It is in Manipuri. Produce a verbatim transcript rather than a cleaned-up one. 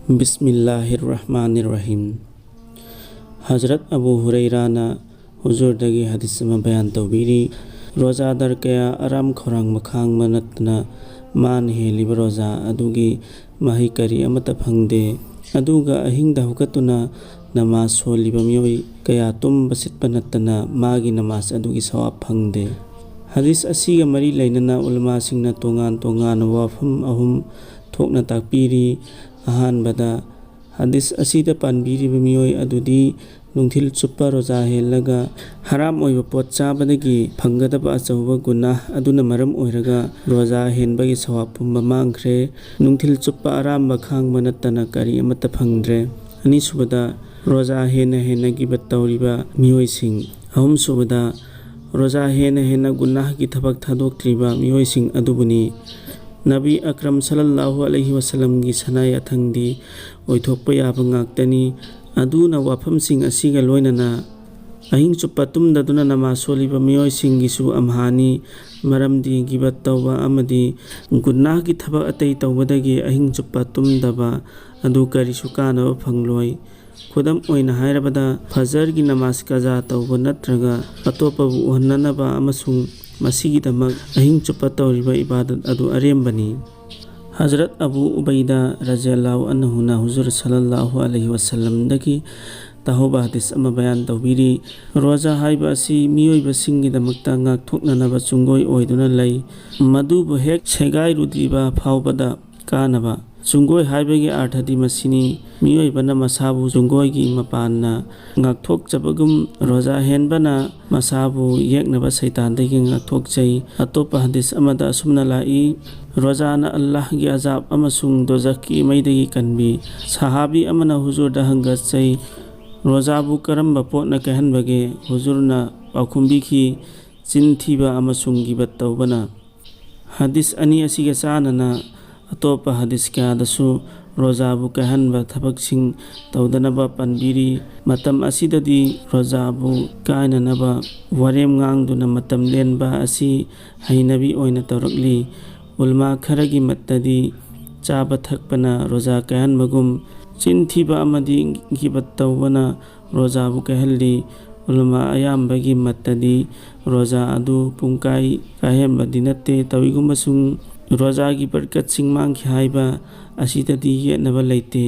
ꯕꯤꯁꯃꯤꯜꯂꯥꯍꯤꯔ ꯔꯍꯃꯥꯅꯤꯔ ꯔꯍꯤꯝ꯫ ꯍꯖꯔꯠ ꯑꯕꯨ ꯍꯨꯔꯩꯔꯥꯅ ꯍꯨꯖꯨꯔꯗꯒꯤ ꯍꯗꯤꯁ ꯑꯃ ꯕꯌꯥꯟ ꯇꯧꯕꯤꯔꯤ꯫ ꯔꯣꯖꯥꯗꯔ ꯀꯌꯥ ꯑꯔꯥꯝ ꯈꯧꯔꯥꯡꯕ ꯈꯥꯡꯕ ꯅꯠꯇꯅ ꯃꯥꯅ ꯍꯦꯜꯂꯤꯕ ꯔꯣꯖꯥ ꯑꯗꯨꯒꯤ ꯃꯍꯩ ꯀꯔꯤ ꯑꯃꯠꯇ ꯐꯪꯗꯦ꯫ ꯑꯗꯨꯒ ꯑꯍꯤꯡꯗ ꯍꯧꯒꯠꯇꯨꯅ ꯅꯃꯥꯖ ꯁꯣꯜꯂꯤꯕ ꯃꯤꯑꯣꯏ ꯀꯌꯥ ꯇꯨꯝꯕ ꯁꯤꯠꯄ ꯅꯠꯇꯅ ꯃꯥꯒꯤ ꯅꯃꯥꯖ ꯑꯗꯨꯒꯤ ꯁꯋꯥꯕ ꯐꯪꯗꯦ꯫ ꯍꯗꯤꯁ ꯑꯁꯤꯒ ꯃꯔꯤ ꯂꯩꯅꯅ ꯎꯂꯃꯥꯁꯤꯡꯅ ꯇꯣꯉꯥꯟ ꯇꯣꯉꯥꯟꯕ ꯋꯥꯐꯝ ꯑꯍꯨꯝ ꯊꯣꯛꯅ ꯇꯥꯛꯄꯤꯔꯤ꯫ ꯑꯍꯥꯟꯕꯗ, ꯍꯗꯤꯁ ꯑꯁꯤꯗ ꯄꯟꯕꯤꯔꯤꯕ ꯃꯤꯑꯣꯏ ꯑꯗꯨꯗꯤ ꯅꯨꯡꯊꯤꯜ ꯆꯨꯞꯄ ꯔꯣꯖꯥ ꯍꯦꯜꯂꯒ ꯍꯔꯥꯝ ꯑꯣꯏꯕ ꯄꯣꯠ ꯆꯥꯕꯗꯒꯤ ꯐꯪꯒꯗꯕ ꯑꯆꯧꯕ ꯒꯨꯅꯥꯍ ꯑꯗꯨꯅ ꯃꯔꯝ ꯑꯣꯏꯔꯒ ꯔꯣꯖꯥ ꯍꯦꯟꯕꯒꯤ ꯁꯋꯥꯕ ꯄꯨꯝꯕ ꯃꯥꯡꯈ꯭ꯔꯦ꯫ ꯅꯨꯡꯊꯤꯜ ꯆꯨꯞꯄ ꯑꯔꯥꯝꯕ ꯈꯥꯡꯕ ꯅꯠꯇꯅ ꯀꯔꯤ ꯑꯃꯠꯇ ꯐꯪꯗ꯭ꯔꯦ꯫ ꯑꯅꯤꯁꯨꯕꯗ, ꯔꯣꯖꯥ ꯍꯦꯟꯅ ꯍꯦꯟꯅ ꯒꯤꯕꯠ ꯇꯧꯔꯤꯕ ꯃꯤꯑꯣꯏꯁꯤꯡ꯫ ꯑꯍꯨꯝꯁꯨꯕꯗ, ꯔꯣꯖꯥ ꯍꯦꯟꯅ ꯍꯦꯟꯅ ꯒꯨꯅꯥꯍꯒꯤ ꯊꯕꯛ ꯊꯥꯗꯣꯛꯇ꯭ꯔꯤꯕ ꯃꯤꯑꯣꯏꯁꯤꯡ ꯑꯗꯨꯕꯨꯅꯤ꯫ ꯅꯕꯤ ꯑꯀ꯭ꯔꯝ ꯁꯜꯂꯜꯂꯥꯍꯨ ꯑꯂꯩꯍꯤ ꯋꯁꯜꯂꯝꯒꯤ ꯁꯅꯥ ꯌꯥꯊꯪꯗꯤ ꯑꯣꯏꯊꯣꯛꯄ ꯌꯥꯕ ꯉꯥꯛꯇꯅꯤ꯫ ꯑꯗꯨꯅ ꯋꯥꯐꯝꯁꯤꯡ ꯑꯁꯤꯒ ꯂꯣꯏꯅꯅ ꯑꯍꯤꯡ ꯆꯨꯞꯄ ꯇꯨꯝꯗꯗꯨꯅ ꯅꯃꯥꯖ ꯁꯣꯜꯂꯤꯕ ꯃꯤꯑꯣꯏꯁꯤꯡꯒꯤꯁꯨ ꯑꯝꯍꯥꯅꯤ, ꯃꯔꯝꯗꯤ ꯒꯤꯕꯠ ꯇꯧꯕ ꯑꯃꯗꯤ ꯒꯨꯅꯥꯍꯒꯤ ꯊꯕꯛ ꯑꯇꯩ ꯇꯧꯕꯗꯒꯤ ꯑꯍꯤꯡ ꯆꯨꯞꯄ ꯇꯨꯝꯗꯕ ꯑꯗꯨ ꯀꯔꯤꯁꯨ ꯀꯥꯟꯅꯕ ꯐꯪꯂꯣꯏ꯫ ꯈꯨꯗꯝ ꯑꯣꯏꯅ ꯍꯥꯏꯔꯕꯗ, ꯐꯖꯔꯒꯤ ꯅꯃꯥꯖ ꯀꯖꯥ ꯇꯧꯕ ꯅꯠꯇ꯭ꯔꯒ ꯑꯇꯣꯞꯄꯕꯨ ꯎꯍꯟꯅꯅꯕ ꯑꯃꯁꯨꯡ ꯃꯁꯤꯒꯤꯗꯃꯛ ꯑꯍꯤꯡ ꯆꯨꯞꯄ ꯇꯧꯔꯤꯕ ꯏꯕꯥꯗꯠ ꯑꯗꯨ ꯑꯔꯦꯝꯕꯅꯤ꯫ ꯍꯖꯔꯠ ꯑꯕꯨ ꯎꯕꯩꯗ ꯔꯖꯤꯌꯜꯂꯥꯍꯨ ꯑꯟꯍꯨꯅ ꯍꯨꯖꯨꯔ ꯁꯜꯂꯜꯂꯥꯍꯨ ꯑꯂꯩꯍꯤ ꯋꯁꯜꯂꯝꯗꯒꯤ ꯇꯥꯍꯧꯕ ꯍꯗꯤꯁ ꯑꯃ ꯕꯌꯥꯟ ꯇꯧꯕꯤꯔꯤ꯫ ꯔꯣꯖꯥ ꯍꯥꯏꯕ ꯑꯁꯤ ꯃꯤꯑꯣꯏꯕꯁꯤꯡꯒꯤꯗꯃꯛꯇ ꯉꯥꯛꯊꯣꯛꯅꯅꯕ ꯆꯨꯡꯒꯣꯏ ꯑꯣꯏꯗꯨꯅ ꯂꯩ꯫ ꯃꯗꯨꯕꯨ ꯍꯦꯛ ꯁꯦꯒꯥꯏꯔꯨꯗ꯭ꯔꯤꯕ ꯐꯥꯎꯕꯗ ꯀꯥꯟꯅꯕ꯫ ꯆꯨꯡꯒꯣꯏ ꯍꯥꯏꯕꯒꯤ ꯑꯥꯔꯊꯗꯤ ꯃꯁꯤꯅꯤ, ꯃꯤꯑꯣꯏꯕꯅ ꯃꯁꯥꯕꯨ ꯆꯨꯡꯒꯣꯏꯒꯤ ꯃꯄꯥꯟꯅ ꯉꯥꯛꯊꯣꯛꯆꯕꯒꯨꯝ, ꯔꯣꯖꯥ ꯍꯦꯟꯕꯅ ꯃꯁꯥꯕꯨ ꯌꯦꯛꯅꯕ ꯁꯩꯇꯥꯟꯗꯒꯤ ꯉꯥꯛꯊꯣꯛꯆꯩ꯫ ꯑꯇꯣꯞꯄ ꯍꯗꯤꯁ ꯑꯃꯗ ꯑꯁꯨꯝꯅ ꯂꯥꯛꯏ, ꯔꯣꯖꯥꯅ ꯑꯜꯂꯥꯍꯒꯤ ꯑꯖꯥꯕ ꯑꯃꯁꯨꯡ ꯗꯣꯖꯈꯀꯤ ꯃꯩꯗꯒꯤ ꯀꯟꯕꯤ꯫ ꯁꯍꯥꯕꯤ ꯑꯃꯅ ꯍꯨꯖꯨꯔꯗ ꯍꯪꯒꯠꯆꯩ, "ꯔꯣꯖꯥꯕꯨ ꯀꯔꯝꯕ ꯄꯣꯠꯅ ꯀꯥꯏꯍꯟꯕꯒꯦ?" ꯍꯨꯖꯨꯔꯅ ꯄꯥꯎꯈꯨꯝ ꯄꯤꯈꯤ, "ꯆꯤꯟ ꯊꯤꯕ ꯑꯃꯁꯨꯡ ꯒꯤꯕꯠ ꯇꯧꯕꯅ"꯫ ꯍꯗꯤꯁ ꯑꯅꯤ ꯑꯁꯤꯒ ꯆꯥꯟꯅꯅ ꯑꯇꯣꯞꯄ ꯍꯗꯤꯁ ꯀꯌꯥꯗꯁꯨ ꯔꯣꯖꯥꯕꯨ ꯀꯥꯏꯍꯟꯕ ꯊꯕꯛꯁꯤꯡ ꯇꯧꯗꯅꯕ ꯄꯟꯕꯤꯔꯤ꯫ ꯃꯇꯝ ꯑꯁꯤꯗꯗꯤ ꯔꯣꯖꯥꯕꯨ ꯀꯥꯏꯅꯅꯕ ꯋꯥꯔꯦꯝ ꯉꯥꯡꯗꯨꯅ ꯃꯇꯝ ꯂꯦꯟꯕ ꯑꯁꯤ ꯍꯩꯅꯕꯤ ꯑꯣꯏꯅ ꯇꯧꯔꯛꯂꯤ꯫ ꯎꯂꯃꯥ ꯈꯔꯒꯤ ꯃꯠꯇꯗꯤ ꯆꯥꯕ ꯊꯛꯄꯅ ꯔꯣꯖꯥ ꯀꯥꯏꯍꯟꯕꯒꯨꯝ, ꯆꯤꯟ ꯊꯤꯕ ꯑꯃꯗꯤ ꯒꯤꯕꯠ ꯇꯧꯕꯅ ꯔꯣꯖꯥꯕꯨ ꯀꯥꯏꯍꯜꯂꯤ꯫ ꯎꯂꯃꯥ ꯑꯌꯥꯝꯕꯒꯤ ꯃꯠꯇꯗꯤ ꯔꯣꯖꯥ ꯑꯗꯨ ꯄꯨꯡꯀꯥꯏ ꯀꯥꯏꯍꯟꯕꯗꯤ ꯅꯠꯇꯦ꯫ ꯇꯧꯏꯒꯨꯝꯕꯁꯨꯡ ꯔꯣꯖꯥꯒꯤ ꯕꯔꯀꯠꯁꯤꯡ ꯃꯥꯡꯈꯤ ꯍꯥꯏꯕ ꯑꯁꯤꯗꯗꯤ ꯌꯦꯠꯅꯕ ꯂꯩꯇꯦ꯫